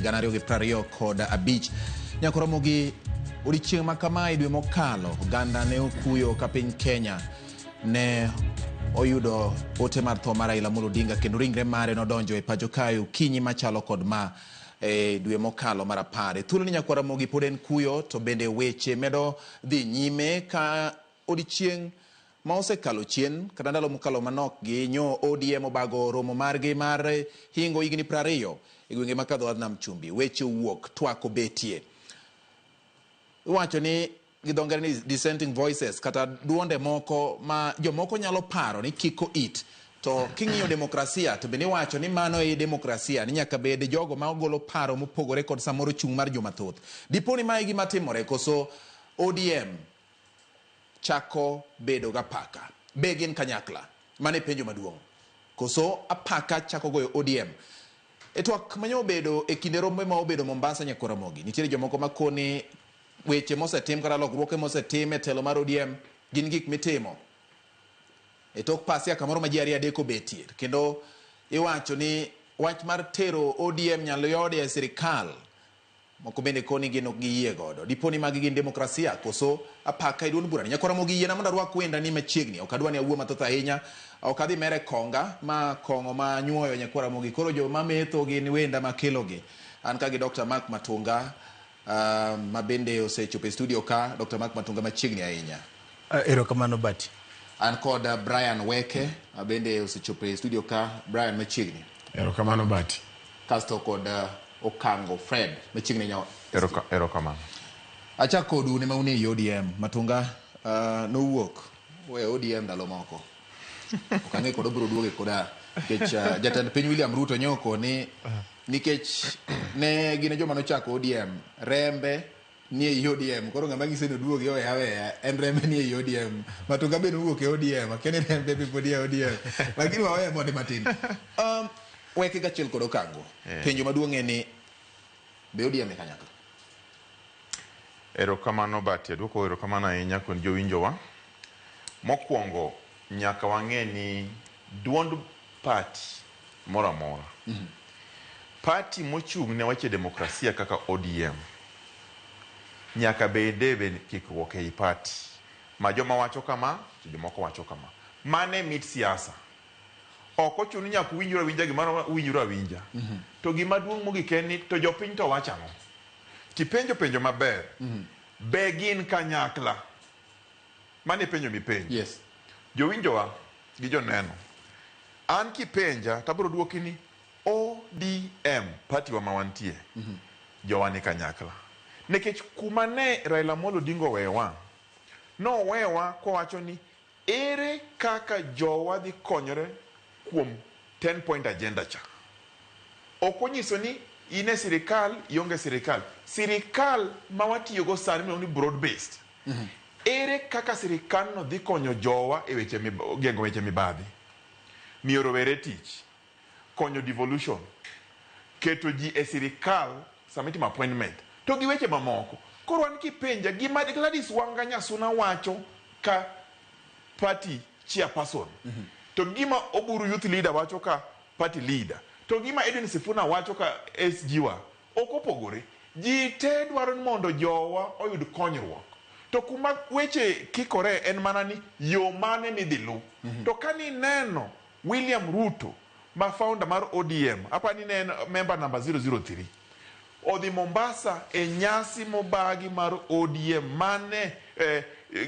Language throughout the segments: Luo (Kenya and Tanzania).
2025. Nyakoromogi odiechieng' ma kamae dwe mokalo, oganda ne okuyo ka piny Kenya ne oyudo ote mar tho mar Raila Amolo Odinga kendo ringre mare nodonjo e pacho kae okinyi machalo kod ma e dwe mokalo mar apar. E thuolo ni nyakwar Ramogi pod en kuyo to bende weche medo dhi nyime ka odiechieng' ma osekalo chien kata ndalo mokalo manok gi nyo ODM obago romo margi mar hingo higni 20 e gwenge ma kadho nam chumbi. Weche owuok, twak obetie. Iwacho ni gi dho ngere ni dissenting voices kata duonde moko ma jomoko nyalo paro ni kiko it to king'iyo demokrasia to bende iwacho ni mano e demokrasia ni nyaka bed jogo ma ogolo paro mopogore kod samoro chung' mar joma thoth. Dipo ni mae gima timore koso ODM chako bedo gapaka? Be gin kanyakla? Mano e penjo maduong'. Koso apaka chako goyo ODM? E twak manyo obedo e kinde rombe ma obedo Mombasa nyakwar Ramogi, nitiere jomoko makoni weche mosetim kata lokruoge mosetim e telo mar ODM gin gik mitimo e tok pasia kamoro ma ji ariyo adek obetie kendo iwacho ni wach mar tero ODM nyalo yode e sirikal moko bende koni gin ok giyie godo. Dipo ni magi gin demokrasia koso apaka e duond burani. Nyakwar Ramogi yiena mondo arwak wenda ni machiegni. Ok adwa ni awuo mathoth ahinya. Ok adhi mere konga ma kong'o ma nyuoyo nyakwar Ramogi. Koro joma metho gin wenda makelogi. An ka gi Dr. Mark Matunga ma bende osechopo e studio ka. Dr. Mark Matunga machiegni ahinya. Erokamano Bati. An kod Brian Weke ma bende osechopo e studio ka. Brian machiegni. Erokamano Bati. Kasto kod Okango Fred machiegni nyawa. Erokamano. Achak kodu ne maun ei ODM. Matunga nowuok we ODM ndalo moko. Ok ang'e kod obiro duoge koda nikech jatend piny William Ruto nyo okoni nikech ne gin e joma nochako ODM rembe ni ei ODM koro ng'ama ng'ise ni oduogi owe aweya en rembe ni ei ODM. Matunga be nowuok e ODM akia ni rembe be pod nie ODM lakini wawe mondi matin. Weke kachiel kod Okango. Penjo maduong' en ni be ODM e kanyakla? Erokamano Bati, aduoko erokamano ahinya kuom jowinjowa. Mokwongo nyaka wang'e ni duond party moro amora, party mochung' ne weche demokrasia kaka ODM, nyaka bede be kikruok ei party ma joma wacho kama to jomoko wacho kama. Mano e mit siasa. Ok ochuno ni nyaka uwinjru awinja gimoro uwinjru awinja. To gima duong' mogik en ni to jopiny to wacho ang'o? Tipenjo penjo maber. Be gin kanyakla? Mano e penjo mipenjo. Yes. Jowinjowa gi joneno, an kipenja to abiro duoki ni ODM, party wa ma wantie, jowa ni kanyakla. Nikech kuma ne Raila Amolo Odinga oweyowa, nowewa kowacho ni ere kaka jowa dhi konyore kuom 10 point agenda cha. Ok onyiso ni in e sirikal, ionge sirikal. Sirikal ma watiyogo sani miluongo ni broad based. Ere kaka sirikandno dhi konyo jowa e weche geng'o weche mibadhi, miyo rowere tich, konyo devolution, keto ji e sirikal sama itimo appointment, to gi weche mamoko. Koro an kipenja gima Gladys Wanga Nyasuna wacho ka party chairperson, to gima Oburu youth leader wacho ka party leader, to gima Edwin Sifuna wacho ka SG wa, ok opogore. Ji te dwaro ni mondo jowa oyud konyruok. To kuma weche kikore en mana ni yo mane midhi lu. To ka nineno William Ruto ma founder mar ODM, apa ni ne en member number 003, odhi Mombasa e nyasi mobagi mar ODM mane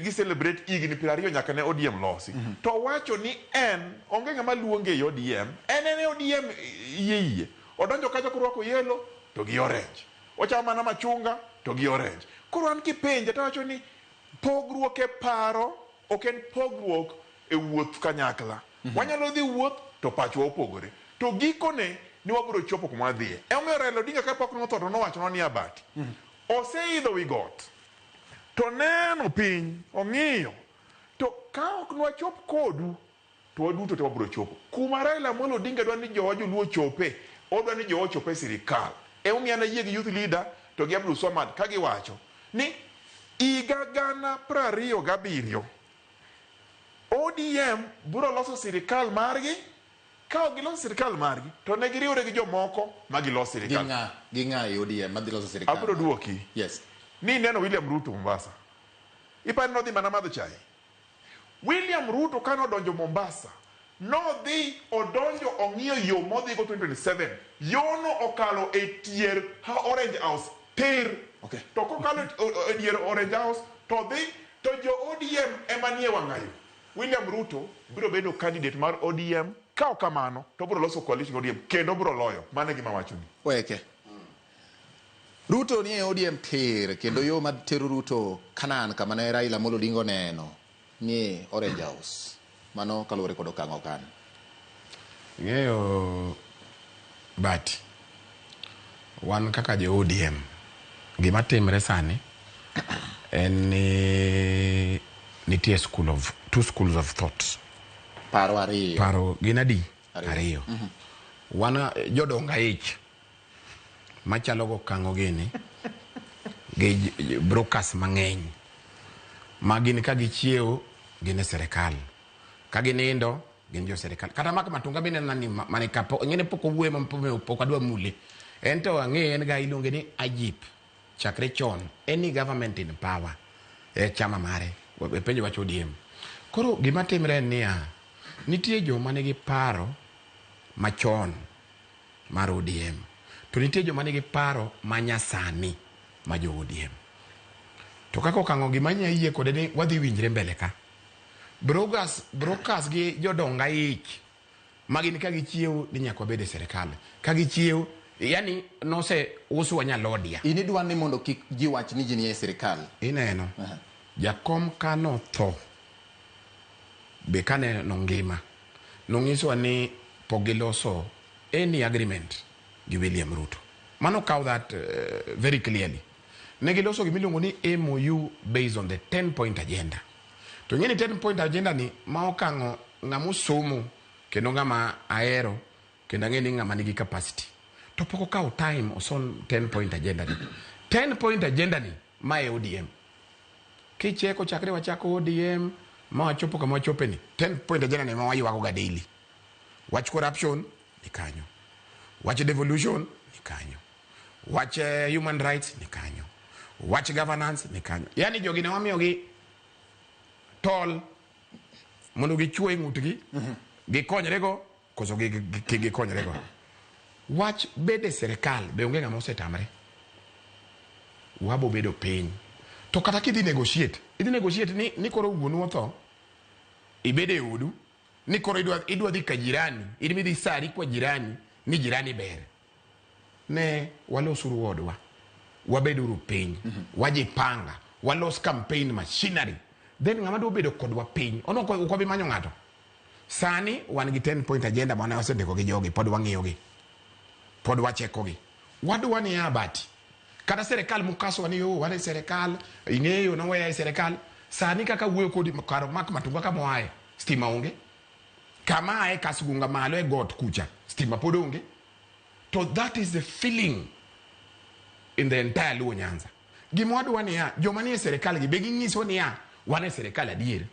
gi celebrate higni 20 nyaka ne ODM losi. To owacho ni en onge ng'ama luonge ei ODM, en en e ODM iye iye. Odonjo kacha korwako yellow to gi orange. Ochamo mana machunga to gi orange. Koro an kipenja to awacho ni pogruok e paro ok en pogruok e wuoth kanyakla. Wanyalo dhi wuoth to pachwa opogore. To gikone ni wabiro chopo kuma wadhiye. Emomiyo Raila Odinga kapok notho to nowachonwa ni Abati oseidho wi got to neno piny ong'iyo to ka ok nwachop kodu to waduto te wabiro chopo. Kuma Raila Amolo Odinga dwa ni jowa joluo ochope, odwa ni jowa ochope e sirikal. Emomiyo an ayie gi youth leader to gi Abdul Swamad ka giwacho ni higa 2027 ODM biro loso sirikal margi. Ka ok giloso sirkal margi, to ne giriwre gi jomoko ma gilos sirkal. Gi ng'a e ODM madhi loso sirkal? Abiro duoki. Yes. Ni neno William Ruto Mombasa. Iparo ni nodhi mana madho chai? William Ruto kane odonjo Mombasa, nodhi odonjo ong'iyo yo modhigo 2027. Yono okalo e tier ha Orange House tir. Okay. To kokalo e dier Orange House to dhi to jo ODM ema nie wang'ayo. William Ruto biro bedo candidate mar ODM, ka ok kamano to obiro loso coalition gi ODM kendo obiro loyo. Mano e gima awachoni. Weke. Ruto nie ODM tir kendo yo ma tero Ruto Canaan kama ne Raila Amolo Odinga oneno nie Orange House. Mano kaluwore kod okang' okan. Ing'eyo Bati, wan kaka jo ODM, gima timre sani en ni nitie school of, two schools of thought. Paro ariyo. Paro gin adi? Ariyo. Ariyo. Wan jodong aich machalo go kang'o gini gi brokers mang'eny ma gin ka gichiewo gin e sirikal, ka ginindo gin jo sirikal. Kata Mark Matunga mineno ni mane kapo ng'ene pok owuoyo ma pok adwa mule. En to ang'eye en ga iluonge ni Ajip chakre chon any government in power e chama mare e penjo wach ODM. Koro gima timre en niya, nitie joma nigi paro machon mar ODM to nitie joma nigi paro manyasani ma jo ODM. To kaka okang'o gima nya yie kode ni wadhi winjre mbele ka. Brokers gi jodong aich ma gin ka gichiewo ni nyaka wabed e sirikal. Ka gichiewo, yani nose uswa nyalodia. In idwa ni mondo kik ji wach ni ji nie sirikal. Ineno, jakom ka notho be kane nongima, nong'iswa ni pok giloso any agreement gi William Ruto. Mano kaw that very clearly. Ne giloso gimiluongo ni MOU based on the 10 point agenda. To ing'e ni 10 point agenda ni ma okang'o ng'ama osomo kendo ng'ama ahero kendo ang'e ni ng'ama nigi capacity. To pok okawo time osom 10 point agenda ni. 10 point agenda ni ma e ODM. Kicheko chakre wachako ODM ma wachopo kama wachope ni 10 point agenda ni ma waywago ga daily. Wach corruption ni kanyo. Wach devolution ni kanyo. Wach human rights ni kanyo. Wach governance ni kanyo. Yani jogi ne wamiyogi tol mondo gichwo e ng'utgi, gikonyrego koso kik gikonyrego. Wach bede sirikal be onge ng'ama osetamre. Wabo bedo piny. To kata kidhi negotiate, idhi negotiate ni koro wuonu otho, ibede e odu, ni koro idwa dhi ka jirani, in midhi sari kwa jirani, ni jirani ber. Ne walosuru odwa, wabeduru piny, wajipanga, walos campaign machinery. Then ng'ama dwa bedo kodwa piny, ono ok wabi manyo ng'ato. Sani wan gi 10 point agenda mane wasendiko gi jogi, pod wang'iyogi, pod wachekogi. Wadwa niya Bati, kata sirikal mukaswa ni yo wan e sirikal, ing'eyo noweya e sirikal. Sani kaka wuoyo kodi kar Mark Matunga kama oaye, stima onge. Kama aye Kasgunga malo e got kucha, stima pod onge. To that is the feeling in the entire Luo Nyanza. Gima wadwa niya, joma nie sirikal gi be ging'iso niya, wan e sirikal adier.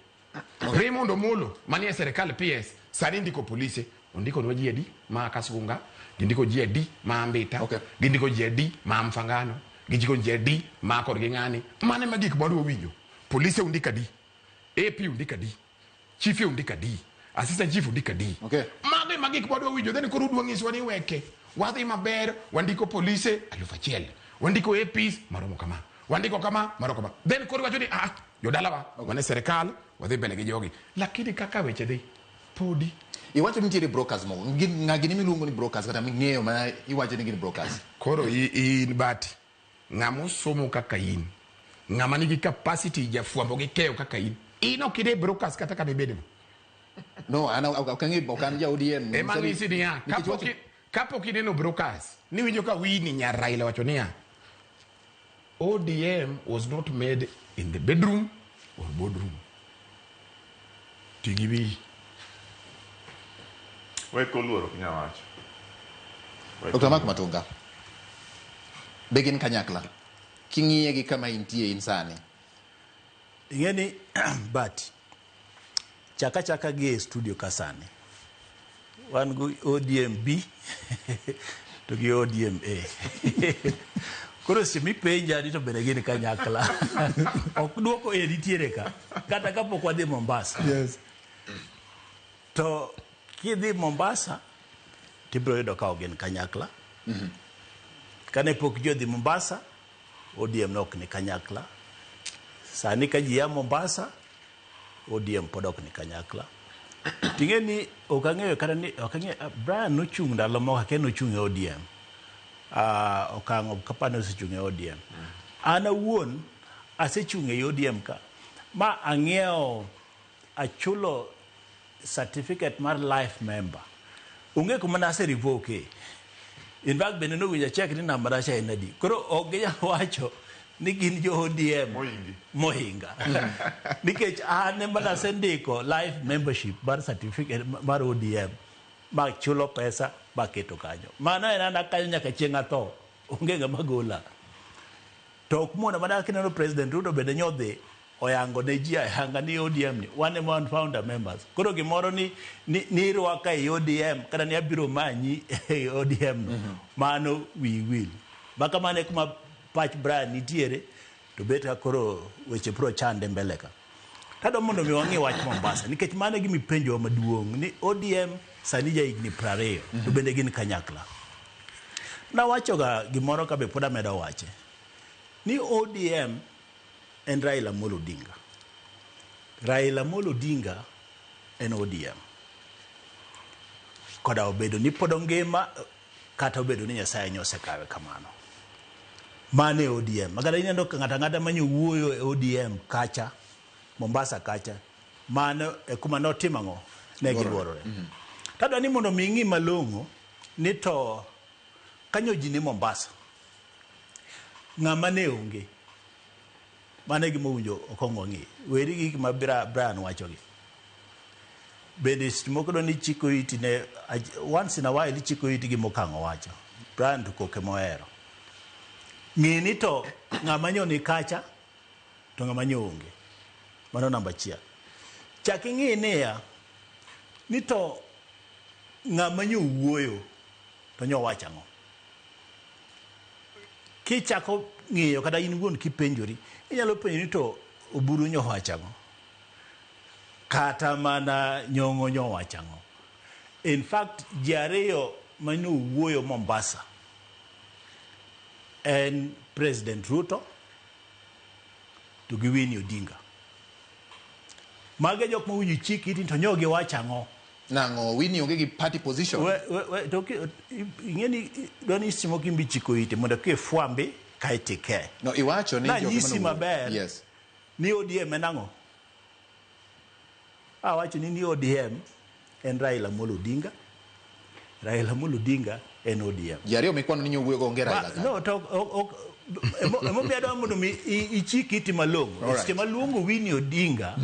Raymond Omolo manie sirikal PS sani ndiko polise, ondiko nwa ji adi ma Kasgunga, gindiko ji adi ma Mbita, gindiko ji adi ma Mfangano, gindiko ji adi ma korgi ng'ani. Mano ema gik mwadwa winjo. Polise undiko adi, AP undiko adi, chife undiko adi, assistant chief undiko adi. Mago ema gik mwadwa winjo. Then koro udwa nyiswa ni weke wadhi maber, wandiko polise 1000, wandiko APs maromo kama, wandiko kama maromo kama. Then koro iwacho ni jodalawa wan e sirikal, wadhi mbele gi jogi. Lakini kaka weche dhi podi Iwacho ni nitiere brokers moko. Ng'a gini miluongo ni brokers kata ming'eyo ma iwacho ni gin brokers? Koro in Bati, ng'ama osomo kaka in, ng'ama nigi capacity jafwambo gi keyo kaka in, in ok ide brokers kata kama ibedeno. No, an ok ang'e, ok an ja ODM. Ema ng'isi niya, Nikech wacho kapok ineno brokers, niwinjo ka Winnie nyar Raila wacho niya, ODM was not made in the bedroom or boardroom. Ti gi wiyi. Wek oluoro ok nyal wacho. Dr. Mark Matunga, be gin kanyakla? King'iye gi kama intie in sani. Ing'e ni Bati, chaka chaka gi e studio ka sani. Wan gi ODM B to gi ODM A. Koro seche mipenja ni to bende gin kanyakla. Ok duoko e nitiere ka. Kata kapok wadhi Mombasa. Yes. To kidhi Mombasa tibiro yudo ka ok gin kanyakla. Kane pok ji odhi Mombasa, ODM ne ok ni kanyakla. Sani ka ji ya Mombasa, ODM pod ok ni kanyakla. Ting'e ni ok ang'eyo kata ni ok ang'eyo Brian nochung' ndalo moko akia nochung' e ODM. Okang'o kapani osechung' e ODM. An awuon asechung' e ODM ka ma ang'iewo achulo certificate mar life member. Onge kuma nase revoke. In fact bende nowinjo achek ni namba na cha en adi. Koro ok ginyal wacho ni gin jo ODM Mohingi. mohinga. Nikech an ema nasendiko life membership mar certificate mar ODM ma chulo pesa maketo kanyo. Mano en ana kanyo nyaka chieng' atho. Onge ng'ama gola. To ok mona mana kineno President Ruto bende nyodhi oyango ne ji ayanga ni ODM ni wan ema wan founder members. Koro gimoro ni irwaka e ODM kata ni abiro manyi e ODM no. Mano wi wil. Makamano e kuma pach Brian nitiere to bet ka koro weche biro chande mbele ka. Tadwa mondo mi wang'i wach Mombasa nikech mano e gima ipenjowa maduong' ni ODM sani ja higni 20 to bende gin kanyakla. Nawachoga gimoro ka be pod amedo wache ni ODM en Raila Amolo Odinga. Raila Amolo Odinga en ODM. Koda obedo ni pod ongima kata obedo ni Nyasaye nyosekawe kamano. Mano e ODM. Makata ineno ka ng'ato ang'ata manyo wuoyo e ODM kacha, Mombasa kacha, mano e kuma notimo ang'o? Ne giluorore. Tadwa ni mondo mi ing'i malong'o ni to kanyo ji ni Mombasa, ng'ama ne onge. Mano e gima owinjo okong wang'i. Weri gi gik ma Brian wachogi. Bende seche moko idwa ni ichiko iti ne once in a while ichiko iti gima Okang'o wacho. Brian to koke mohero. Ng'i ni to ng'ama nyo ni kacha to ng'ama nyo onge. Mano namba achiel. Chak ing'i niya, ni to ng'ama nyo wuoyo to nyo wacho ang'o. Kichako ng'iyo kata in wuon kipenjori, inyalo penjo ni to Oburu nyo wacho ang'o. Kata mana Nyong'o nyo wacho ang'o. In fact, ji ariyo mane owuoyo Mombasa en President Ruto to gi Winnie Odinga. Mago e jok mowinjo ichik iti to nyo giwacho ang'o. Nang'o Winnie onge gi party position. We, to ing'e ni dwa ni seche moko imbe ichiko iti mondo kifwambi kaeto ike. No iwacho ni Nanyisi maber Yes. ni ODM en ang'o? Awacho ni ODM en Raila Amolo Odinga. Raila Amolo Odinga en ODM. Ji ariyo mikwano ni nyowuoyo go onge Raila ka. No, to ok emomiyo adwa mondo mi ichik iti malong'o. Alright. Seche maluongo Winnie Odinga,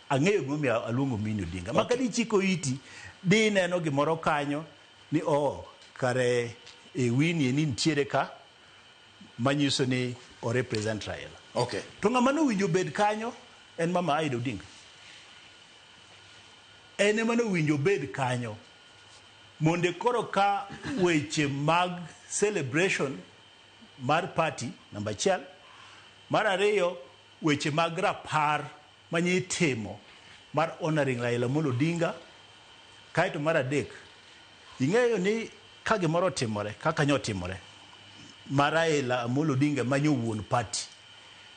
ang'eyo gimomiyo aluongo Winnie Odinga. Ma kata ichiko iti, di ineno gimoro kanyo ni oh, kare e Winnie ni nitiere ka manyiso ni o represent Raila. Okay. To ng'ama nowinjo bed kanyo en Mama Aida Odinga. En ema nowinjo bed kanyo mondo koro ka weche mag celebration mar party namba achiel, mar ariyo weche mag rapar manye itimo mar honoring Raila Amolo Odinga, kaeto mar adek ing'eyo ni ka gimoro otimore kaka nyo otimore mar Raila Amolo Odinga manyo wuon party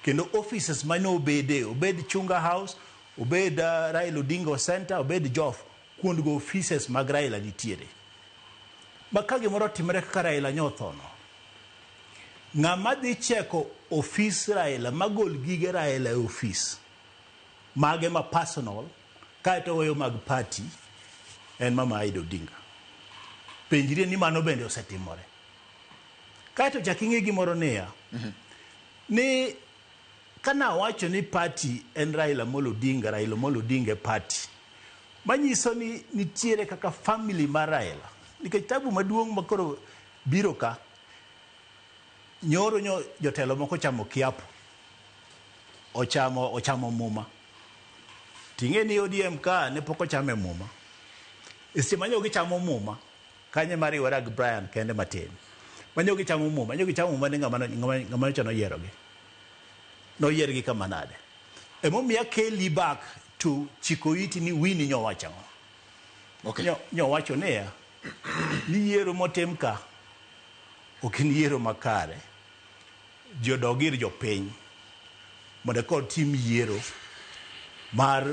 kendo offices mane obede, obed Chunga House, obed Raila Odinga Center, obed Jof, kuondgo offices mag Raila nitiere. Ma ka gimoro otimore kaka Raila nyo othono, ng'ama dhi cheko ofis Raila, magol gige Raila e ofis mage ma personal, kaeto oweyo mag party, en Mama Aida Odinga. Penjrie ni mano bende osetimore. Kaeto chak ing'e gimoro niya, ni kana wacho ni party en Raila Amolo Odinga, Raila Amolo Odinga e party, manyiso ni nitiere kaka family mar Raila. Nikech tabu maduong' ma koro biro ka, nyoro nyo jotelo moko chamo kiapo, ochamo muma. Ting'e ni ODM ka ne pok ochame muma. E seche ma nyo gichamo muma, kanye mariwora gi Brian kende matin. Ma nyo gichamo muma, nyo gichamo muma ni ng'ama ng'ama nyocha noyierogi. Noyiergi kama nade. Emomiyo akeli back to chiko iti ni Winnie nyowacho ang'o. Okay. Nyowacho niya, ni yiero motim ka ok en yiero makare. Ji odog ir jopiny mondo eka otim yiero mar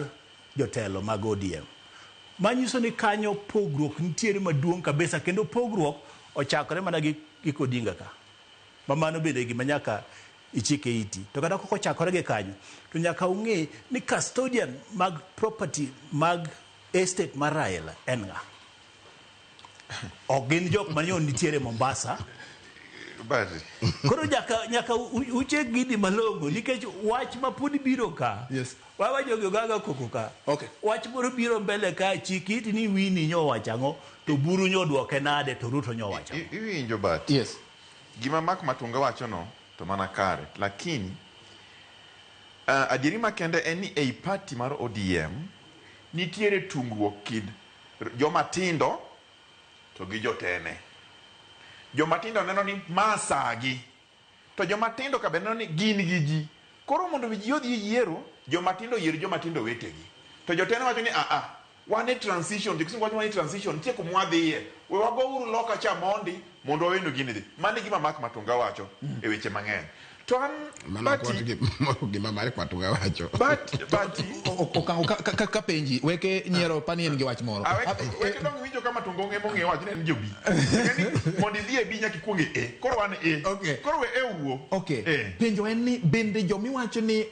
jotelo mag ODM. Manyiso ni kanyo pogruok nitiere maduong' kabisa kendo pogruok ochakore mana gi Odinga ka. Ma mano bende gima nyaka ichike iti. To kata kok ochakore gi kanyo, to nyaka ung'e ni custodian mag property mag estate mar Raila en ng'a. Ok gin jok manyo nitiere Mombasa. Basi. Koro nyaka uchek gini malong'o nikech wach ma pod biro ka. Yes. Wawa jogi ogaga koko ka. Okay. Wach moro biro mbele ka chik iti ni Winnie nyo wacho ang'o to Buru nyo duoke nade to Ruto nyo wacho ang'o. Iwinjo but. Yes. Gima Mark Matunga wacho no to mana kare. Lakini adieri makende en ni ei party mar ODM nitiere tungruok kind joma tindo to gi jotene. Joma tindo neno ni ma sagi, to joma tindo ka be neno ni gin gi ji. Koro mondo mi ji odhi e yiero, joma tindo oyier joma tindo wetegi. To jotene wacho ni a a, wan e transition, jo Kisumu wacho wan e transition, nitie kuma wadhiye. We wagouru loka cha mondi mondo wawenu gini dhi. Mano e gima Mark Matunga wacho e weche mang'eny. To an Mano Bati, ok gima Mark Matunga wacho. Bati, Okang'o ka penji weke nyiero pani en gi wach moro. Weke dong winjo ka Matunga ong'e mong'e wach ni en jo B. Ng'e ni mondo idhi e B nyaka ikuong e A. Koro wan e A. Okay. Koro we E wuo. Okay. E. Penjo en ni bende jomiwacho ni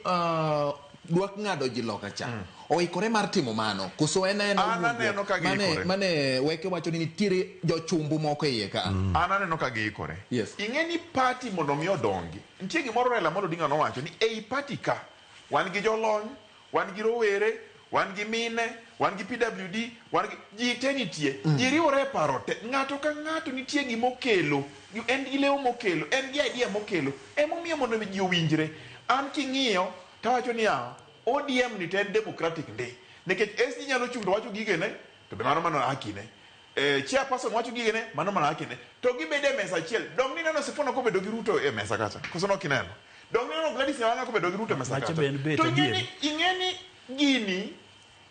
dwa ng'ado ji loka cha oikore mar timo mano koso en aena An aneno ka giikore. Mane weke wacho ni nitiere jochumbu moko e iye ka. An aneno ka giikore. Yes. Ing'e ni party mondo mi odongi. Nitie gimoro Raila Amolo Odinga nowacho ni ei party ka wan gi jolony, wan gi rowere, wan gi mine, wan gi PWD, wan gi ji te nitie. Ji riwore e paro te. Ng'ato ka ng'ato nitie gimokelo, en gi lewo mokelo, en gi idea mokelo. Emomiyo mondo mi ji owinjre. An king'iyo tawacho niya, ODM ni to en democratic ndi. Nikech SG nyalo chung' to wacho gigene, to be mano mano hakine. Chairperson wacho gigene, mano mano hakine. To gibedo e mesa achiel. Dong' nineno Sifuna kobedo gi Ruto e mesa kacha. Koso nok ineno? Dong' nineno Gladys Nyawanga kobedo gi Ruto e mesa Macha kacha. be en bet To adier. ing'e ni gini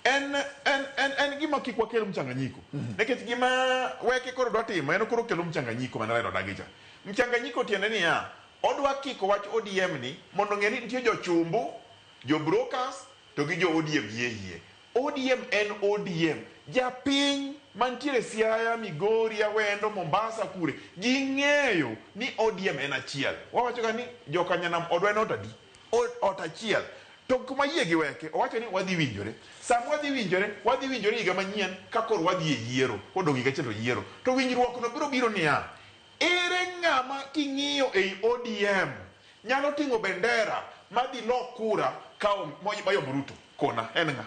en gima kik wakel mchanganyiko. Nikech gima weke koro dwa timo en koro kelo mchanganyiko mane Raila odagi cha. Mchanganyiko tiende niya, odwa kiko wach ODM ni mondo ng'e ni nitie jochumbu, jo brokers to gi jo ODM yie yie. ODM en ODM. Japiny mantiere Siaya, Migori, Awendo, Mombasa kure, ging'eyo ni ODM en achiel. Wawacho ga ni jokanyanam odwa en ot adi? Ot achiel. To kuma yie gi weke, owacho ni wadhi winjore. Sama wadhi winjore, wadhi winjore higa manyien ka koro wadhi e yiero. Kodong' higa achiel to yiero. To winjruok no biro biro niya, ere ng'ama king'iyo ei ODM nyalo ting'o bendera madhi lok kura ka mayombo Ruto? Kona, en ng'a?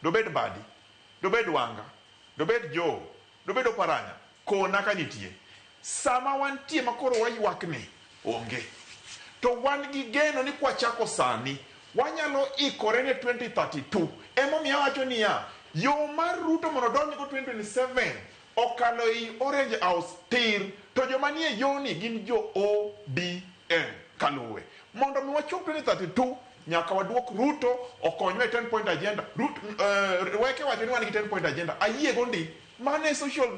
Dobed Mbadi, dobed Wanga, dobed Joe, dobed Oparanya, kona ka nitie. Sama wantie ma koro waywak ni onge. To wan gi geno ni kwachako sani, wanyalo ikore ne 2032. Emomiyo awacho niya, yo mar Ruto mondo odonjgo 2027 okalo ei Orange House tir, to joma nie yoni gin jo ODM kaluwe. Mondo mi wachop 2032, nyaka waduok Ruto okonywa e 10 point agenda. Ruto, weke wacho ni wan gi 10 point agenda. Ayie go ndi. Mano e social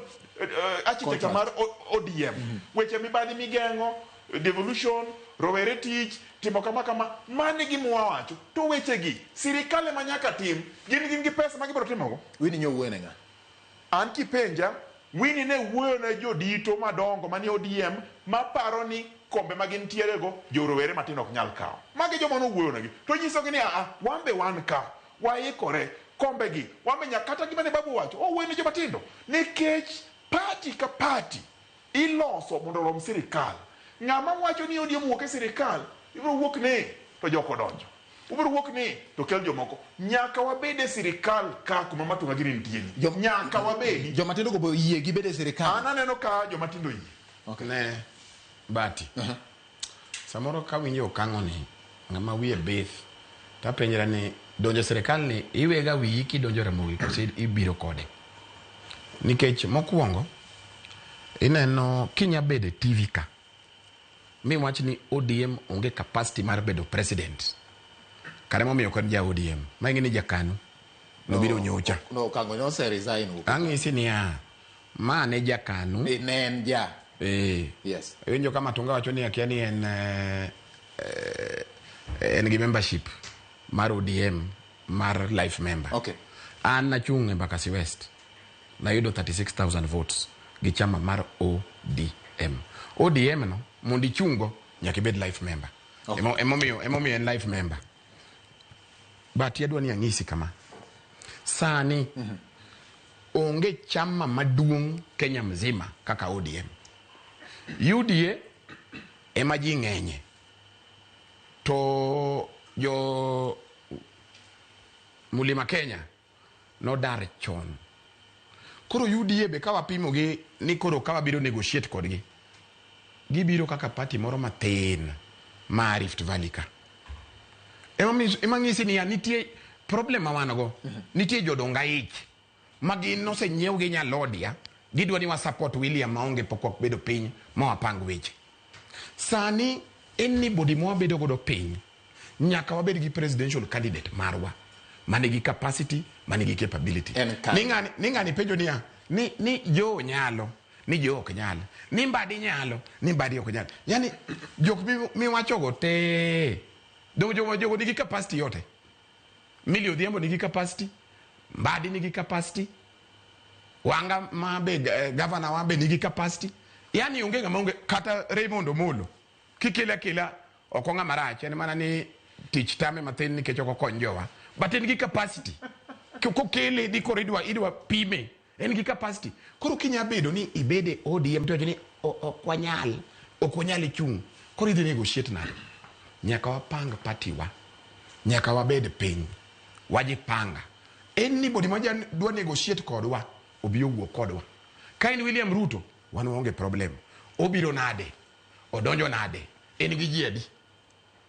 architecture mar ODM. Weche mibadhi migeng'o, devolution, rowere tich, timo kama kama, mano e gima wawacho. To wechegi, sirikal ema nyaka tim. Gin gi pesa ma gibiro timogo. Winnie nyo wuoyo ne ng'a? An kipenja, Winnie ne wuoyo ne jodito madongo manie ODM maparo ni kombe ma gintiere go jo rowere matindo ok nyal kawo. Magi joma nowuoyo negi. To nyisogi ni aa, wan be wan ka, waikore, kombe gi, wan be nyaka, kata gima ne babu owacho, owuoyo ne joma tindo. Nikech party ka party iloso mondo orom sirikal. Ng'ama wacho ni ODM wuok e sirikal, ibiro wuok ni to jok odonjo. Ubiro wuok ni to kel jomoko. Nyaka wabed e sirikal ka kuma Matunga gini nitie ni. Nyaka wabedi. Joma tindo go be oyie gibed e sirikal. An aneno ka joma tindo oyie. Okay. Ne Bati. Samoro ka winjo okang'o ni ng'ama wiye bith tapenjra ni donjo sirikal ni iwega wiyi kidonjo Ramogi koso ibiro kode? Nikech mokwongo ineno kinya bedo e TV ka miwach ni ODM onge capacity mar bedo president. Kare momiyo ok en ja ODM. Ma ing'e ni jakanu nobiro nyocha. No, Okango nose resign wuok. Ang'isi niya, ma ne jakanu. Eh, ne en ja. Eh. Yes. Iwinjo ka Matunga wacho ni akia ni en en gi membership mar ODM mar life member. Okay. An nachung' Embakasi West. Nayudo 36,000 votes gi chama mar ODM. ODM no mondo ichunggo nyaka ibed life member. Okay. Emomiyo en life member. But adwa ni ang'isi kama. Sani onge chama maduong' Kenya mzima kaka ODM. UDA ema ji ng'enye. To jo Mulima Kenya nodar chon. Koro UDA be ka wapimo gi ni koro ka wabiro negotiate kodgi, gibiro kaka party moro mathin ma Rift Valley ka. Ema ng'isi niya nitie problem ma wan go. Nitie jodong aich ma gin nosenyiew gi Nyalodia, gidwa ni wa support William maonge pok wabedo piny ma wapang weche. Sani anybody ma wabedo godo piny nyaka wabed gi presidential candidate marwa manigi capacity, manigi capability. Ni ng'ani penjo niya ni jo nyalo, ni jo ok nyal, ni Mbadi nyalo, ni Mbadi ok nyal. Yani jok miwachogo te jogo nigi capacity yote. Millie Odhiambo nigi capacity, Mbadi nigi capacity, Wanga ma be governor wa be nigi capacity. Yani onge ng'ama onge kata Raymond Omolo kikele akela ok ong'ama rach, en mana ni tich tame mathin nikech ok okony jowa, but en gi capacity. Kokele di koro idwa pime, en gi capacity. Koro kinya bedo ni ibede ODM to ni ok wanyal chung', koro idhi negotiate nade? Nyaka wapang party wa, nyaka wabed piny wajipanga. Anybody ma dwa negotiate kodwa obi owuo kodwa. Ka en William Ruto, wan waonge problem. Obiro nade? Odonjo nade? En gi ji adi?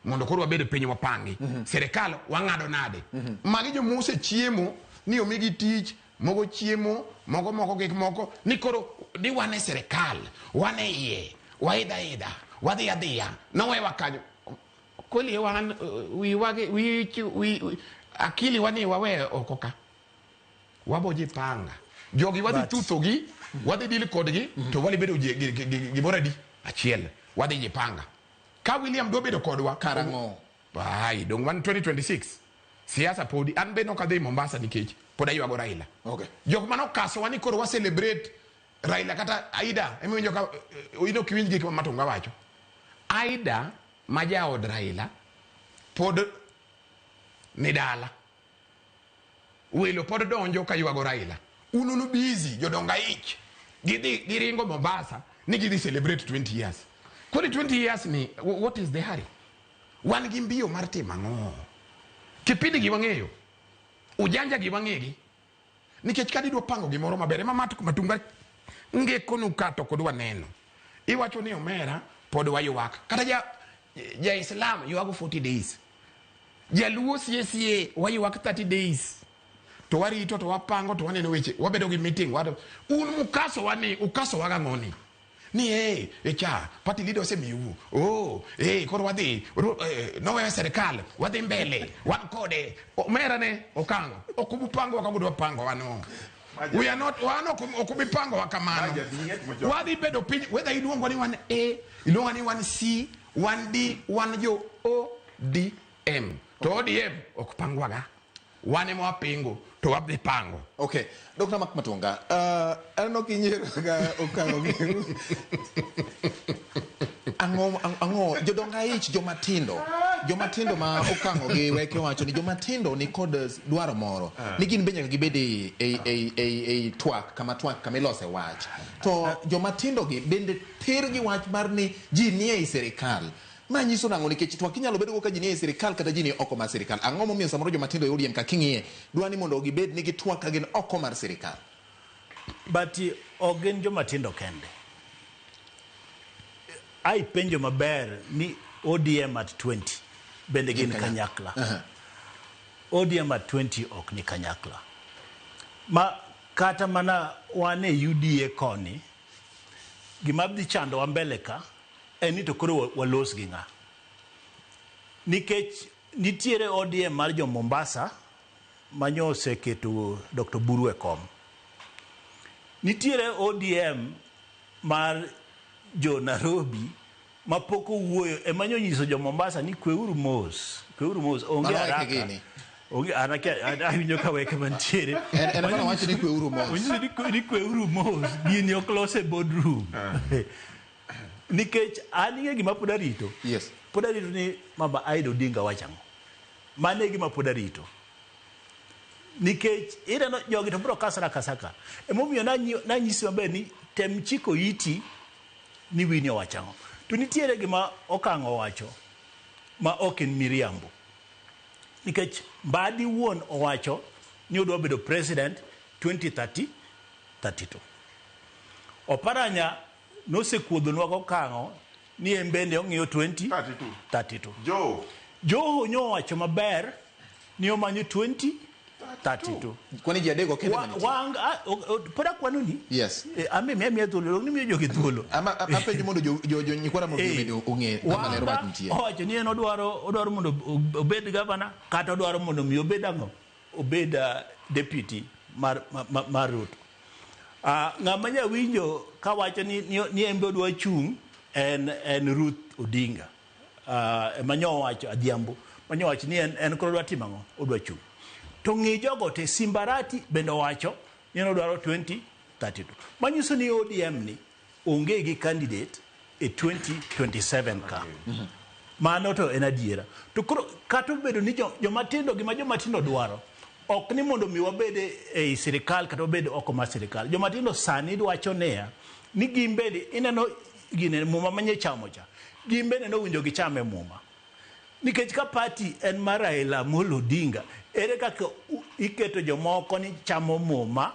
Mondo koro wabed piny wapangi. Serikal wang'ado nade? Magi joma osechiemo ni omigi tich, mogo chiemo, mogo moko gik moko, ni koro ni wan e serikal, wan e iye, waidha idha, wadhi adhiya, nowewa kanyo. Kweli wan wi akili wani wawe oko ka. Wabo jipanga. Jogi wadhi chuthogi, wadhi deal kodgi, to wadhi bedo gimoro adi? Achiel. Wadhi jipanga. Ka William dwa bedo kodwa karang'o? Ai, dong wan 2026. Siasa podi an be nok adhi Mombasa nikech pod aywago Raila. Okay. Jok mane okasowa ni koro wa celebrate Raila kata Aida, emiwinjo ka in ok iwinj gik ma Matunga wacho. Aida ma jaod Raila pod ni dala. Welo pod donjo ka ywago Raila. Un unu busy jodong aich. Gidhi giringo Mombasa ni gidhi celebrate 20 years. Koro 20 years ni what is the hurry? Wan gi mbio mar timo ang'o? Kipindi gi wang'eyo. Ujanja gi wang'egi. Nikech ka didwa pango gimoro maber ema Matunga ngekonu ka to kod waneno. Iwacho ni omera pod waywak. Kata ja Islam ywago 40 days. Jaluo sie waywak 30 days. To warito to wapango to waneno weche. Wabedo gi meeting. Un mukaso wani, ukaso wagang'oni. Ni cha party leader osemiu. Oh, koro wadhi noweyo serikal, wadhi mbele, wan kode. Omera ne okango. Ok ubupango wakagudo wapango wano. We are not wan ok ubipango wakamano. Wadhi bedo piny whether iluongo ni wan A, iluongo ni wan C, wan D, wan jo ODM. To ODM ok pangwaga. Wan ema wapingo to wadhi pango. Okay, Dr. Mark Matunga, aneno kinyiero ka Okango gi. Ang'o jodong aich jomatindo ma Okango gi weke wacho ni jomatindo ni kod dwaro moro ni gin be nyaka gibed e twak kama twak kama ilose wach. To jomatindo gi bende ter gi wach mar ni ji nie ei sirikal. Ma nyiso nang'o nikech twak inyalo bedo go ka ji nie sirikal kata ji ni oko mar sirikal. Ang'o momiyo samoro jomatindo e ODM ka king'iye dwa ni mondo gibed ni gitwak ka gin oko mar sirikal? But ok gin jomatindo kende. Ai penjo maber ni ODM at 20 bende gin kanyakla. ODM at 20 ok ni kanyakla. Ma kata mana wan e UDA koni, gima dhi chandowa mbele ka en ni to koro walos gi ng'a. Nikech nitiere ODM mar jo Mombasa manyo oseketo Dr. Buru e kom. Nitiere ODM mar jo Nairobi ma pok owuoyo ema nyo nyiso jo Mombasa ni kweuru mos, kweuru mos, onge Mano weke haraka. gini. Onge an akia awinjo ka weke mantiere. En ema nowacho ni kweuru mos. Onyiso ni kweuru mos, gini ok los e boardroom. Nikech an ing'e gima pod arito. Yes. Pod arito ni Mama Aida Odinga wacho ang'o. Mano e gima pod arito. Nikech ineno jogi to biro kasra akasa ka. Emomiyo nanyisi maber ni tem chiko iti ni Winnie owacho ang'o. To nitiere gima Okang'o owacho ma ok en miriambo. Nikech Mbadi wuon owacho ni odwa bedo president 2030 32. Oparanya nosekuodhonwa gokang'o ni en bende ong'iyo 20 32. 32. Joe. Joho nyo owacho maber ni omanyo 20 32. Kwani ji adek ok Wa, wang, a, o, o, pod akwano ni. Yes. Ame miya miya thuolo, ni miyo jogi thuolo. Ama apenjo mondo jo nyikwa Ramogi bende ong'e kama ler wach nitie. Owacho ni en odwaro mondo obed gavana kata odwaro mondo mi obed ang'o? Obed deputy mar Ruto. Ng'ama nyawinjo kawacho ni en be odwa chung' en Ruth Odinga. Ema nyo owacho Adhiambo. Manyo owacho ni en koro odwa timo ang'o? Odwa chung'. To ng'i jogo te Simbarati bende owacho ni en odwaro 2032. Manyiso ni ODM ni onge gi candidate e 2027 ka. Mano to en adiera. To koro kata obedo ni jomatindo gima jomatindo dwaro ok ni mondo mi wabed ei sirikal kata wabed oko mar sirikal. Jomatindo sani dwacho niya ni gin bende ineno gine muma manye chamo cha. Gin bende nowinjo gichame muma. Nikech ka party en mar Raila Amolo Odinga, ere kaka iketo jomoko ni chamo muma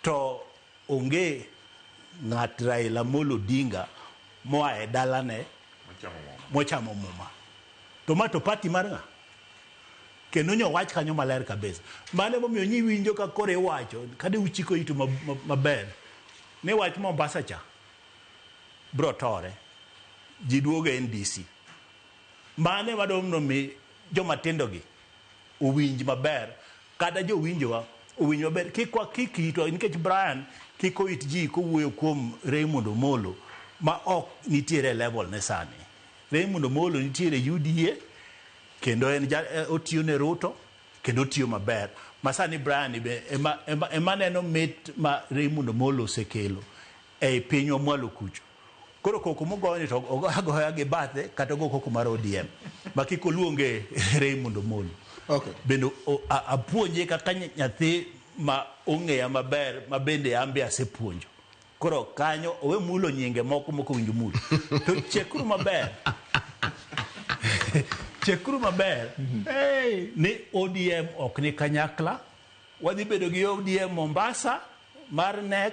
to onge ng'at Raila Amolo Odinga moa e dalane mochamo muma. To ma to party mar ng'a? Kendo nyo wach kanyo maler kabisa. Mano emomiyo nyiwinjo ka koro iwacho, kade uchiko itu maber, ni wach Mombasa cha bro tore. Ji duogo e NDC. Mano ema dwa mondo mi joma tindo gi owinj maber, kata jowinjowa owinj maber. Kik wakik itwa, nikech Brian kik oit ji kowuoyo kuom Raymond Omolo ma ok nitiere e level ne sani. Raymond Omolo nitiere UDA kendo en otiyo ne Ruto kendo otiyo maber. Ma sani Brian be ema neno mit ma Raymond Omolo osekelo ei pinywa mwalo kucho. Koro koko mogoyo ni to ogoya gi bathe kata ogo koko mar ODM. Ma kik oluonge Raymond Omolo. Okay. Bende apuonje kaka nyathi ma ong'eya maber ma bende an be asepuonjo. Koro kanyo owe mulo nyinge moko mok owinjo mul. To chekuru maber. Chekuru maber. Hey, ni ODM ok ni kanyakla. Wadhi bedo gi ODM Mombasa mar NEC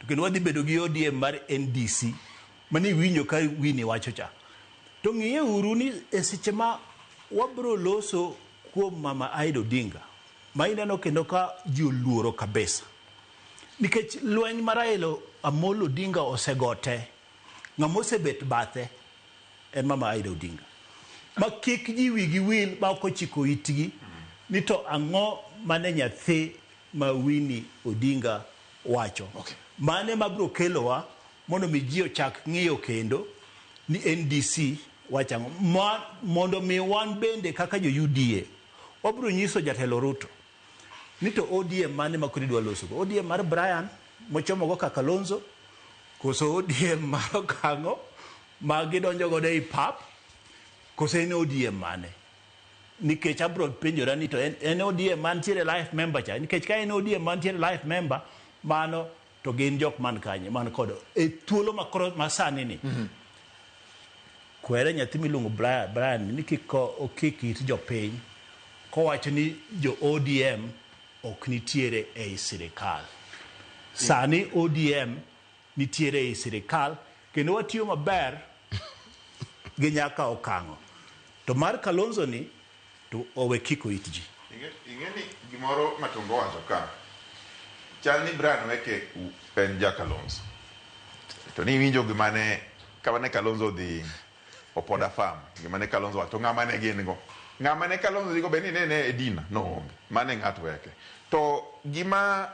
to kendo wadhi bedo gi ODM mar NDC. Mani winjo ka Winnie wacho cha. To ng'iye uru ni e seche ma wabro loso kuom Mama Aida Odinga, ma ineno kendo ka ji oluoro kabisa. Nikech lweny mar Raila Amolo Odinga osegote, ng'ama osebet bathe en Mama Aida Odinga. Ma kik ji wigi wil ma ok ochiko itgi ni to ang'o mane nyathi ma Winnie Odinga wacho. Okay. Mane mabro kelowa mondo mi ji ochak ng'iyo kendo ni NDC wacho ang'o. Mondo mi wan bende kaka jo UDA wabro nyiso jatelo Ruto ni to ODM mane ma koro idwa losogo. ODM mar Brian mochomogo kaka Kalonzo, koso ODM mar Okang'o ma gidonjo godo ei pap, koso en ODM mane? Nikech abro penjora ni to en ODM mantiere life member cha. Nikech ka en ODM mantiere life member, mano to gin jok man kanye, man kod e thuolo ma koro masani ni. Kwere nyathi miluongo Brian ni kik okik it jopiny kowacho ni jo ODM ok nitiere ei sirikal. Sani ODM nitiere ei sirikal kendo watiyo maber gi nyaka Okang'o. To mar Kalonzo ni to owe kiko it ji. Ing'e ni gimoro Matumbo wacho ka. Chal ni Brian Weke en ja Kalonzo. To ni winjo gima ne kama ne Kalonzo odhi Opoda Farm, gima ne Kalonzo wacho, to ng'ama ne gin go. Ng'ama ne Kalonzo dhigo be ni ne ne e dina, no onge. Mane ng'at Weke. To gima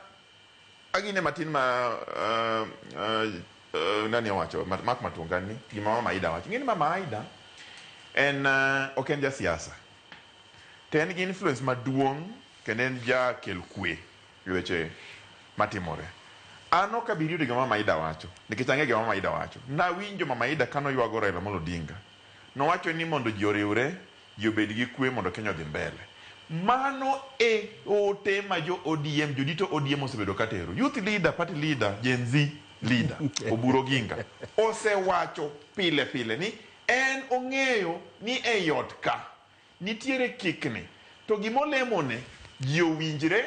agine matin ma nani owacho, Mark Matunga ni, gima Mama Aida wacho. Ing'e ni Mama Aida en ok en jasiasa. To en gi influence maduong' kendo en jakel kwe e weche matimore. An ok abi yudo gima Mama Aida wacho, nikech ang'e gima Mama Aida wacho. Nawinjo Mama Aida kano ywago Raila Amolo Odinga. Nowacho ni mondo ji oriwre, ji obed gi kwe mondo Kenya odhi mbele. Mano e ote ma jo ODM, jodito ODM osebedo katero. Youth leader, party leader, Gen Z leader, Oburu Oginga, osewacho pile pile ni en ong'eyo ni ei ot ka nitiere kikni to gimolemone ji owinjre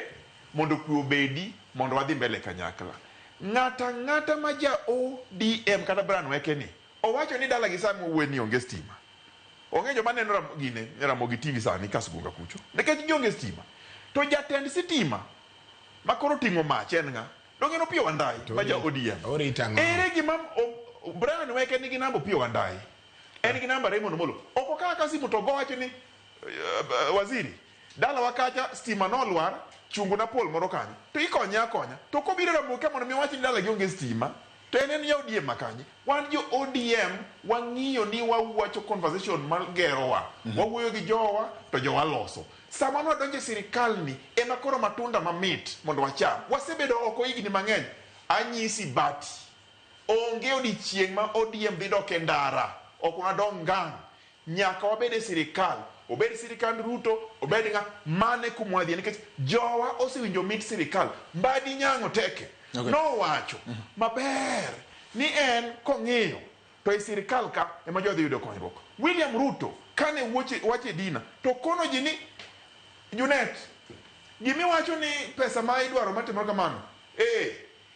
mondo kwe obedi mondo wadhi mbele kanyakla. Ng'ata ng'ata ma ja ODM kata Brian Weke ni owacho ni dala gi sama owuoye ni onge stima. Onge joma neno gine Ramogi TV sani Kasgunga kucho nikech gionge stima. To jatend sitima ma koro ting'o mach en ng'a? Donge en Opiyo Wandayi ma ja ODM. Orito ang'o? Ere gima Brian Weke nigi namba Opiyo Wandayi. En gi namba Raymond Omolo. Ok okaw ka simu to go wacho ni waziri dalawa kacha stima nolwar chungo na pol moro kanyo to ikonye akonya to kobiro Ramogi ka mondo mi owach ni dala gi onge stima to en en ja ODM makanye. Wan jo ODM wang'iyo ni wawacho conversation mar gerowa. Wawuoyo gi jowa to jowa loso. Sama nwadonjo e sirikal ni ema koro matunda mamit mondo wacham. Wasebedo oko higni mang'eny. Anyisi bati. Onge odiechieng' ma ODM dhi dok e ndara. Ok wadong ngang'. Nyaka wabed e sirikal. Obed sirikand Ruto, obed ng'a, mane kuma wadhiye. Nikech jowa osewinjo mit sirikal. Mbadi Nyang'o Teke nowacho maber ni en kong'iyo to e sirikal ka ema jowa dhi yudo konyruok. William Ruto kane wacho e dina to kono ji ni Junet, gimiwacho ni pesa ma idwaro matimore kamano,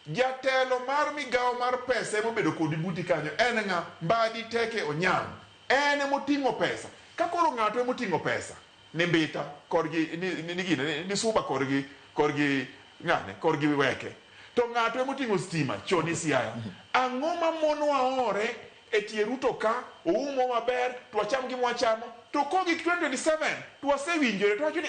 jatelo mar migawo mar pesa emobedo kodi buti kanyo en ng'a? Mbadi Teke Onyang'. En emoting'o pesa. Ka koro ng'ato emoting'o pesa ni Mbita korgi ni gine ni Suba korgi korgi ng'ane korgi Weke. To ng'ato emoting'o stima choni Siaya. Ang'o ma monwa ore e tie Ruto ka oumo maber to wacham gima wachamo to kogik 2027 to wasewinjore to wacho ni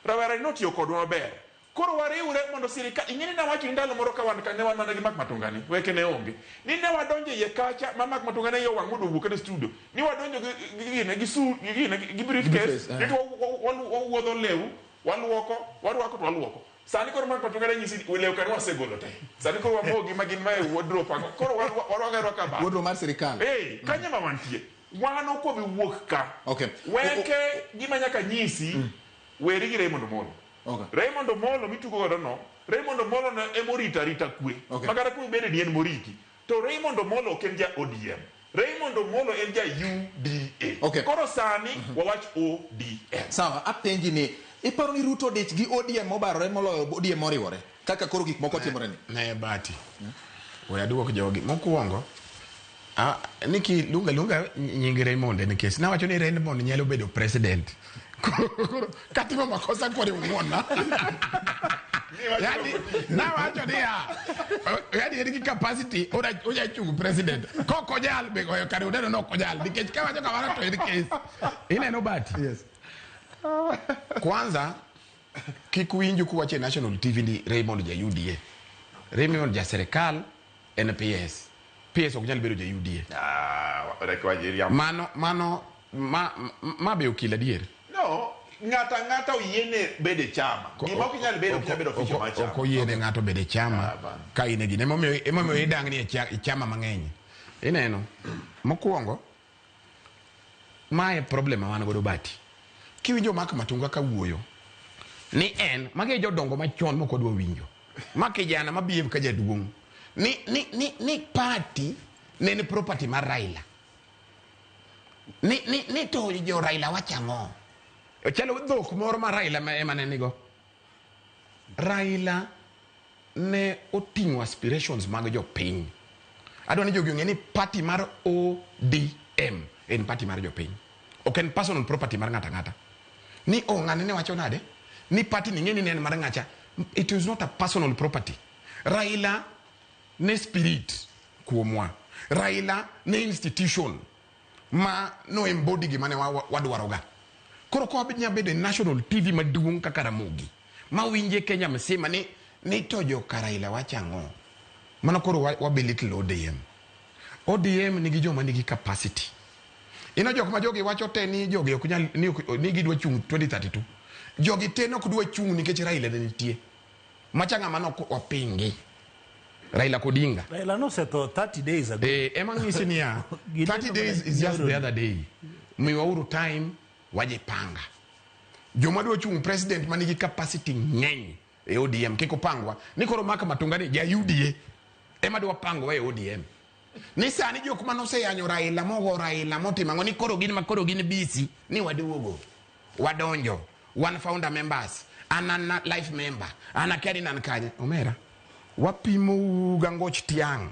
rawera ni notiyo kodwa maber. Koro wariwre mondo sirikal ing'e ni nawacho ni ndalo moro ka wan ka ne wan mana gi Mark Matunga ni weke ne onge ni ne wadonjo iye kacha ma Mark Matunga ne iye wang' mondo owuok e studio ni wadonjo gi gi su gi gine gi briefcase ni to wawuodho lew waluoko warwako to waluoko. Sani koro Mark Matunga ne nyisi lew kane wasegolo te. Sani koro wamogi ma gin ma e wardrobe ang'o. Koro warwako arwaka ba. Wardrobe mar sirikal. Kanye ma wantie. Wan ok wabi wuok ka. Weke gima nyaka nyisi weri gi Raymond Omolo. Raymond Omolo mitugo godo no, Raymond Omolo no emorito arita kwe. Makata kwe bende ni en moriti. To Raymond Omolo ok en ja ODM. Raymond Omolo en ja UDA. Koro sani wawach ODM. Sawa, apenji ni iparo ni Ruto dich gi ODM mobarore moloyo ODM moriwore kaka koro gik moko timore ni? Ne bati. We aduok jogi. Mokwongo, niki lunga lunga nying Raymond nikech nawacho ni Raymond nyalo bedo president. Koro katimo makosa kore ung'wona. Yani nawacho niya, yani en gi capacity onya chung president. Kok onyal be goyo kare uneno ni ok onyal nikech kawacho kamano to en case. Ineno bati? Yes. Kwanza kik winju kuwacho e National TV ni Raymond ja UDA. Raymond ja serikal en PS. PS ok nyal bedo ja UDA. Mano ma be okil adier. No, ng'ata ng'ata oyiene bedo e chama. Gima ok inyal bedo, ok inyal bedo official mar chama. Ok oyiene ng'ato bedo e chama ka in e gine. Emomiyo idang'ni e chama mang'eny. Ineno, mokwongo, mae problem ma wan godo bati. Kiwinjo Mark Matunga ka wuoyo, ni en, magi e jodongo machon mok wadwa winjo. Ma kijana ma behave ka jaduong'. Ni party ne en property mar Raila. Ni to jo Raila wacho ang'o? Ochalo dhok moro ma Raila ema ne nigo. Raila ne oting'o aspirations mag jopiny. Adwa ni jogi ong'e ni party mar ODM en party mar jopiny. Ok en personal property mar ng'ato ang'ata. Ni ng'ane ne wacho nade? Ni party ni ng'e ni ne en mar ng'acha. It is not a personal property. Raila ne spirit kuomwa. Raila ne institution ma no embody gima ne wadwaroga. Koro ka wanya bedo e national TV maduong' kaka Ramogi ma winje Kenya msima ni to joka Raila wacho ang'o. Mano koro wa belittle ODM. ODM nigi joma nigi capacity. Ino jok ma jogi wacho te ni jogi ok nyal ni gidwa chung' 2032. Jogi te nok dwa chung' nikech Raila ne nitie. Macha ng'ama nok wapingi. Raila Odinga. Raila nosetho 30 days ago. Ema ng'isi niya, 30 days is just the other day. Miwauru time wajipanga. Joma dwa chung' president manigi capacity ng'eny e ODM kik opangwa. Ni koro Mark Matunga ni ja UDA ema dwa pangwa e ODM. Ni sani jok manoseyanyo Raila mogo Raila motimo ang'o ni koro gin ma koro gin busy ni waduogo. Wadonjo. One founder members. An an life member. An akia ni nan kanye. Omera. Wapimou ga ngoch tiang'.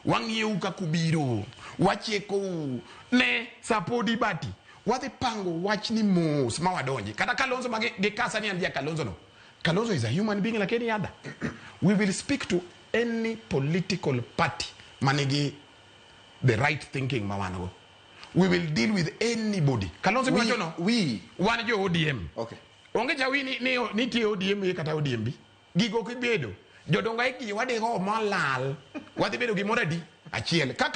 Wang'iyou kaka ubiro. Wachekou. Ne sapodi bati. Wadhi pango wach ni mos ma wadonji. Kata Kalonzo ma gikasa ni an ja Kalonzo no. Kalonzo is a human being like any other. We will speak to any political party manigi the right thinking ma wan go. We will deal with anybody. Kalonzo miwacho no? We. Wan jo ODM. Okay. Onge jawi ni nitie ODM A kata ODM B. Gigo ok ibedo. Jodongo aiki wadhi go malal. Wadhi bedo gimoro adi? Achiel. Ka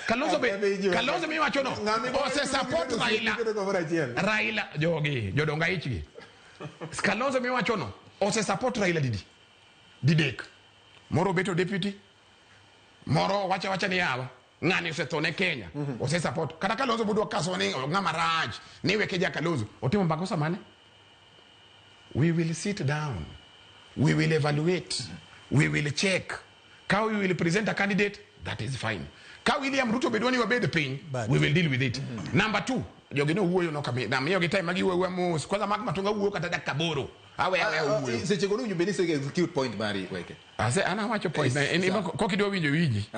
Kalonzo be Kalonzo miwacho no ose support Raila. Raila jogi jodongo aichgi. Kalonzo miwacho no ose support Raila didi. Didek. Moro beto deputy. Moro wacha wacha ni yawa. Ng'ani osetho ne Kenya. Ose support. Kata Kalonzo budwa kaso ni ng'ama rach. Ni weke ja Kalonzo. Otimo makosa mane? We will sit down. We will evaluate. We will check. Ka we will present a candidate, that is fine. Ka William Ruto bedwa ni wabed piny, we will deal with it. Number two, jogi no wuoyo no kami. Na miyo gi time magi wuoyo mos. Kwanza Mark Matunga wuoyo kata dakika aboro. Awe awe wuoyo. Seche go nowinjo bed ni ise execute point mari weke. Ase ana wacho point na en ema kokidwa winjo winji.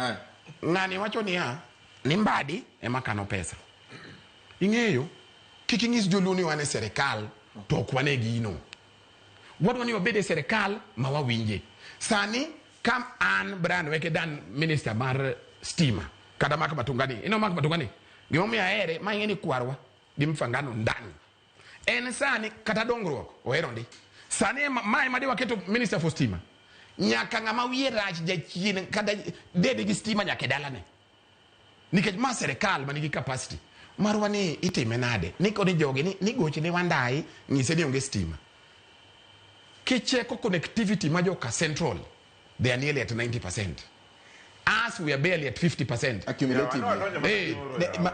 Ng'ani wacho niya, ni Mbadi ema kano pesa. Ing'eyo, kik inyis joluo ni wan e serikal to ok wan e gino. Wadwa ni wabed e serikal ma wawinje. Sani ka an Brian Weke dan minister mar stima kata Mark Matunga ni. Ino Mark Matunga ni. Gimomiyo ahere ma ing'e ni kwarwa gi mfangano ndani. En sani kata dongruok ohero ndi. Sani ma ema waketo minister for stima. Nyaka ng'ama wiye rach jachien kata dede gi stima nyaka e dalane. Nikech ma serikal manigi capacity. Marwa ni itime nade? Ni koni jogi ni gochne Wandai nyise ni onge stima. Kicheko connectivity ma joka Central, they are nearly at 90%. Us, we are barely at 50%. Accumulative.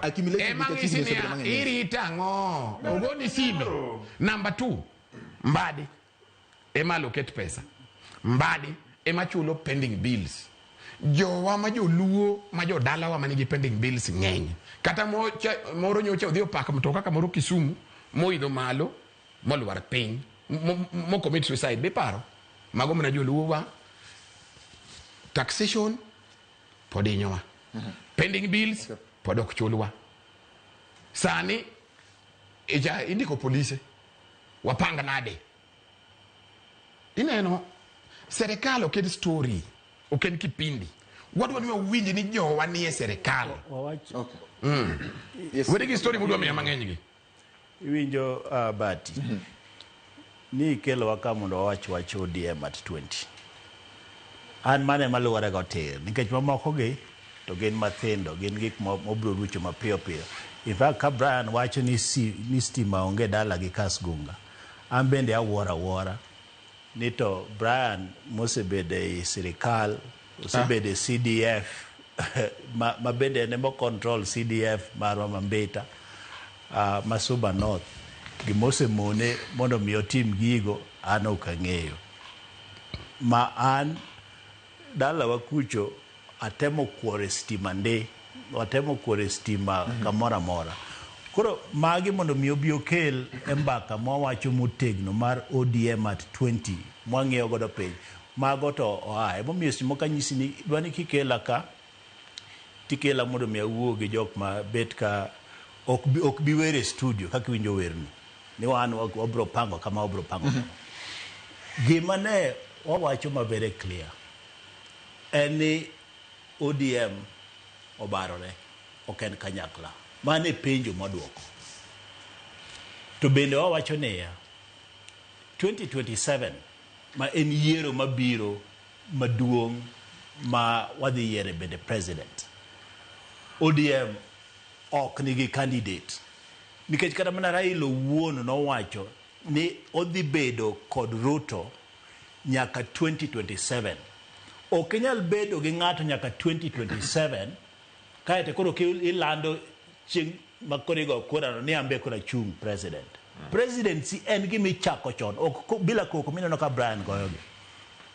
Accumulative. Ema nikech ng'isi higni niya, osebedo mang'eny. irita ang'o? Ogoni sime. Number two, Mbadi ema allocate pesa. Mbadi ema chulo pending bills. Jowa ma joluo ma jodalawa manigi pending bills ng'eny. Kata moro nyocha odhi opak mtoka kamoro Kisumu, moidho malo, molwar piny, mo commit suicide. Be paro? Mago mana joluo wa. Taxation pod hinyowa. Pending bills pod ok chulwa. Sani ija indiko polise. Wapang nade? Ineno serikal ok en story, ok en kipindi. Wadwa ni wawinj ni jowa nie serikal. Wawach Okay. Yes. Wede gi story mudwa miya mang'eny gi. Iwinjo Bati ni ikelowa ka mondo wawach wach ODM at 20. An mano ema luwore go tir nikech mamoko gi to gin mathindo, gin gik mobiro rucho mapiyo piyo. In fact, ka Brian wacho ni, ni stima onge dala gi Kasgunga, an bende awuoro awuora ni to Brian mosebedo ei sirikal, osebedo e CDF ma bende en ema control CDF marwa ma Mbita, ma Suba North, gimosemone mondo mi otim gigo an ok ang'eyo. Ma an dalawa kucho atemo kuore stima ndi, watemo kuore stima kamoro amora. Koro magi mondo mi obi okel e mbaka mwawacho motegno mar ODM at 20 mwang'iyo godo piny. Mago to oa. Emomiyo seche moko anyisi ni idwa ni kikela ka, tikela mondo mi awuo gi jok ma bet ka ok bi wer e studio kaka iwinjo werni. Ni wan wabro pango kama wabro pango kama. Gima ne wawacho ma very clear. En ni ODM obarore, ok en kanyakla. Mano e penjo mwaduoko. To bende wawacho niya, 2027 ma en yiero mabiro maduong' ma wadhi yiere bende president. ODM ok nigi candidate. Nikech kata mana Raila owuon nowacho ni odhi bedo kod Ruto nyaka 2027. Ok inyal bedo gi ng'ato nyaka 2027 kaeto koro ilando chieng' ma koro igo kura no ni an be koro achung' president. Presidency en gima ichako chon, ok bila koko mineno ka Brian goyogi.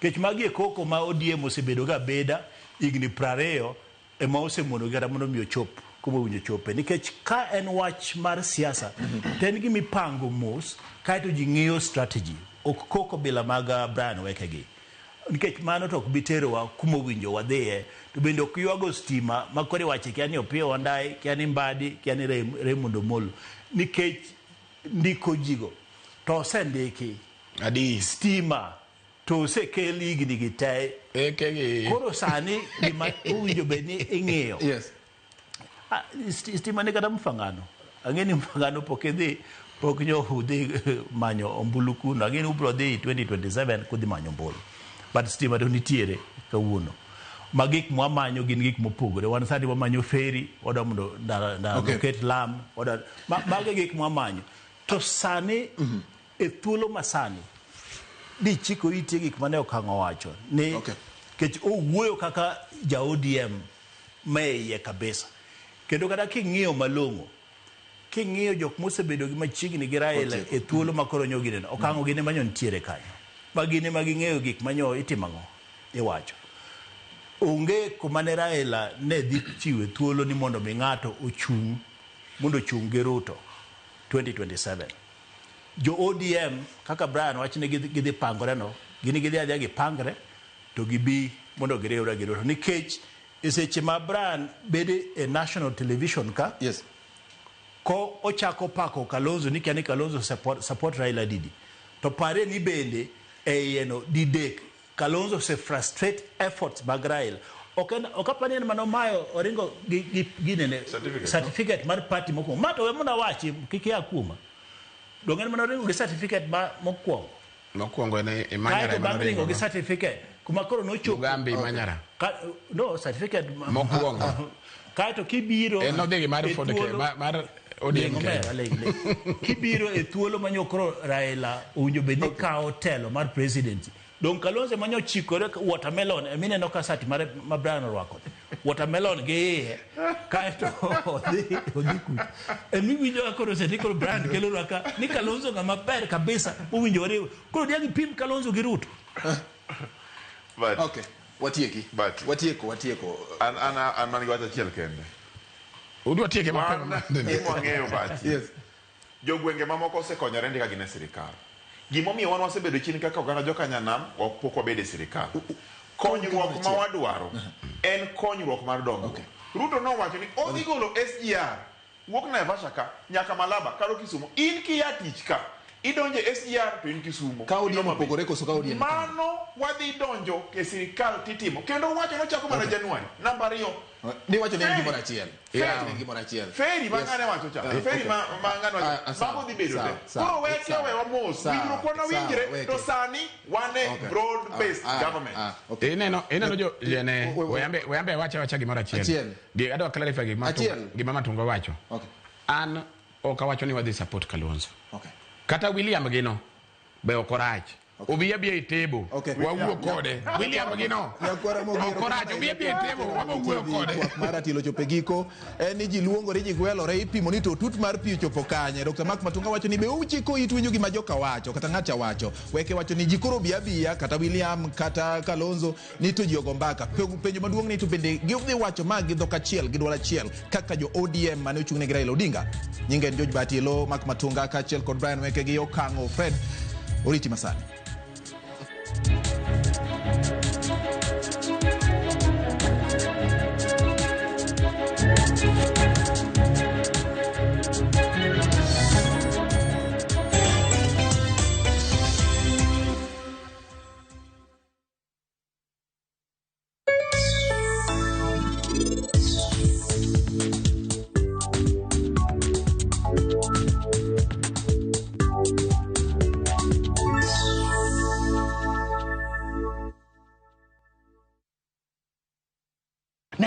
Nikech magi e koko ma ODM osebedo ga abeda higni 20 ema osemonogi kata mondo mi ochop kuma owinjo chope. Nikech ka en wach mar siasa, to en gima ipango mos kaeto ji ng'iyo strategy. Ok koko bila mag Brian Weke gi. Nikech mano to ok bi terowa kuma owinjo wadhiye. To bende ok ywago stima ma koro iwacho kia ni Opiyo Wandayi, kia ni Mbadi, kia ni Raymond Omolo. Nikech ndiko jigo to osendiki. Adi. Stima to osekel higni gi te. Eke gi. Koro sani gima owinjo bed ni ing'iyo. Yes. Stima ni kata Mfangano. Ang'e ni Mfangano pok idhi, pok nyo udhi manyo ombulu kuno. Ang'e ni ubiro dhi 2027 kudhi manyo ombulu. But stima to nitiere kawuono. Ma gik mwamanyo gin gik mopogore. Wan sani wamanyo ferry, wadwa mondo ndara oket lam, wadwa mago e gik mwamanyo. To sani e thuolo masani di chiko iti gik mane Okang'o owacho ni kech owuoyo kaka ja ODM ma e iye kabisa. Kendo kata king'iyo malong'o, king'iyo jok mosebedo gi machiegni gi Raila e thuolo ma koro nyo gineno, Okang'o gin ema nyo nitiere kanyo. Ma gin ema ging'eyo gik manyo itimo ang'o, iwacho. Onge kuma ne Raila ne dhi chiwe thuolo ni mondo mi ng'ato ochung' mondo ochung' gi Ruto 2027. Jo ODM kaka Brian wacho ni gidhi pangore no, gin gidhi adhiya gipangre to gibi mondo giriwre gi Ruto. Nikech e seche ma Brian bedo e national television ka, ko ochako pako Kalonzo ni kia ni Kalonzo support Raila Didi. To pare ni bende e iye no didek Kalonzo se frustrate efforts mag Raila. Ok apar ni en mano mayo Oringo gi ginene Certificate. certificate mar party mokwongo. Ma to we mondo awachi kik ia kuoma. Donge en mano Oringo gi certificate ma mokwongo. Mokwongo ne Imanyara Kaeto ema bang' ringo gi noringo. certificate kuma koro nochopo. Mugambi Imanyara. No, certificate Mokwongo. Kaeto kibiro En nodhi gi mar e Ford K, thuolo- mar ODM Ling' omera, ling', ling'. Kibiro e thuolo ma nyokoro Raila owinjo bed ni kawo telo mar presidency. Dong Kalonzo ema nyochikore watermelon emineno ka sati mare ma Brian orwako. Watermelon gi iye kaeto odhi kucha. Emiwinjo ka koro sani koro Brian kelo rwaka ni Kalonzo ng'ama ber kabisa mowinjo wariw. Koro diang' ipim Kalonzo gi Ruto. But, Okay. Watieki. But, watieko. An man gi wach achiel kende. Udwa tieke mapema Wan mande. gima wang'eyo Bati. Yes. Jogwenge mamoko osekonyore ndi ka gin e sirikal. Gimomiyo wan wasebedo chien kaka oganda jokanyanam, pok wabedo e sirikal. Konyruok ma wadwaro en konyruok mar dongruok. Ruto nowacho ni odhi golo SGR wuok Naivasha ka nyaka Malaba kalo Kisumu. In kia tich ka idonje SGR to in Kisumu. Ka ODM opogore koso ka ODM? Mano wadhi donjo e sirikal titimo. Kendo wacho nochako mana Januari. Namba 2. Ni wacho ne en gimoro achiel. Ferry. Wacho ne en gimoro achiel. Ferry ma Yes. ng'ane wacho cha. Ferry Okay. ma ng'ane wacho. Sawa, Mago dhi bedo sawa, te. sawa, Koro weke sawa, wewa mos. sawa, Winjruok wan sawa, wawinjre weke. to sani wan e Okay. broad based government. Okay. Ineno jo jene weyambe wacha gimoro achiel. Achiel. Gi adwa clarify gima Achiel. Gima Matunga wacho. Okay. An ok awacho ni wadhi support Kalonzo. Okay. Kata William gino be ok orach. Okay. Obi abi e table. Okay. Wawuo kode. William gino. Nyakwara Mogero, Ok orach, obi abi e table, wabowuoyo kode. Twak mar Atielo ochopo e giko. En ni ji luongore, ji gwelore, ipimo ni to tut mar pi ochopo kanye. Dr. Mark Matunga wacho ni be uchiko it winjo gima joka wacho kata ng'acha wacho. Weke wacho ni ji koro bi abiya kata William kata Kalonzo ni to ji ogo mbaka. Penjo maduong' ni to bende gidhi wacho ma gi dhok achiel gi dwol achiel kaka jo ODM mane ochung' ne gi Raila Odinga. Nyinga en George Bahati Elo, Mark Matunga kaachiel kod Brian Weke gi Okang'o Fred. Oriti masani.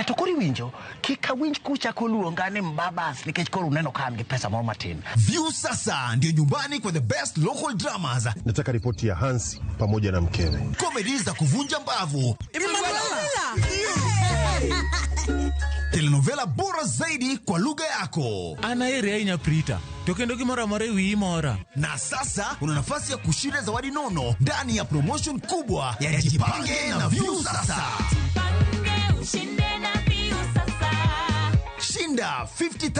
To koro iwinjo, kik awinj kuchako luonga ni mbabas nikech koro uneno ka an gi pesa moro matin. Viusasa ndio nyumbani kwa the best local dramas. Nataka ripoti ya Hansi pamoja na mkewe. Comedy za kuvunja mbavu, telenovela bora zaidi kwa lugha yako. An aheri ahinya Prita, to kendo gimoro amora e wiyi mora. Na sasa una nafasi ya kushinda zawadi nono ndani ya promotion kubwa ya Jipange na Viusasa. Shinda 50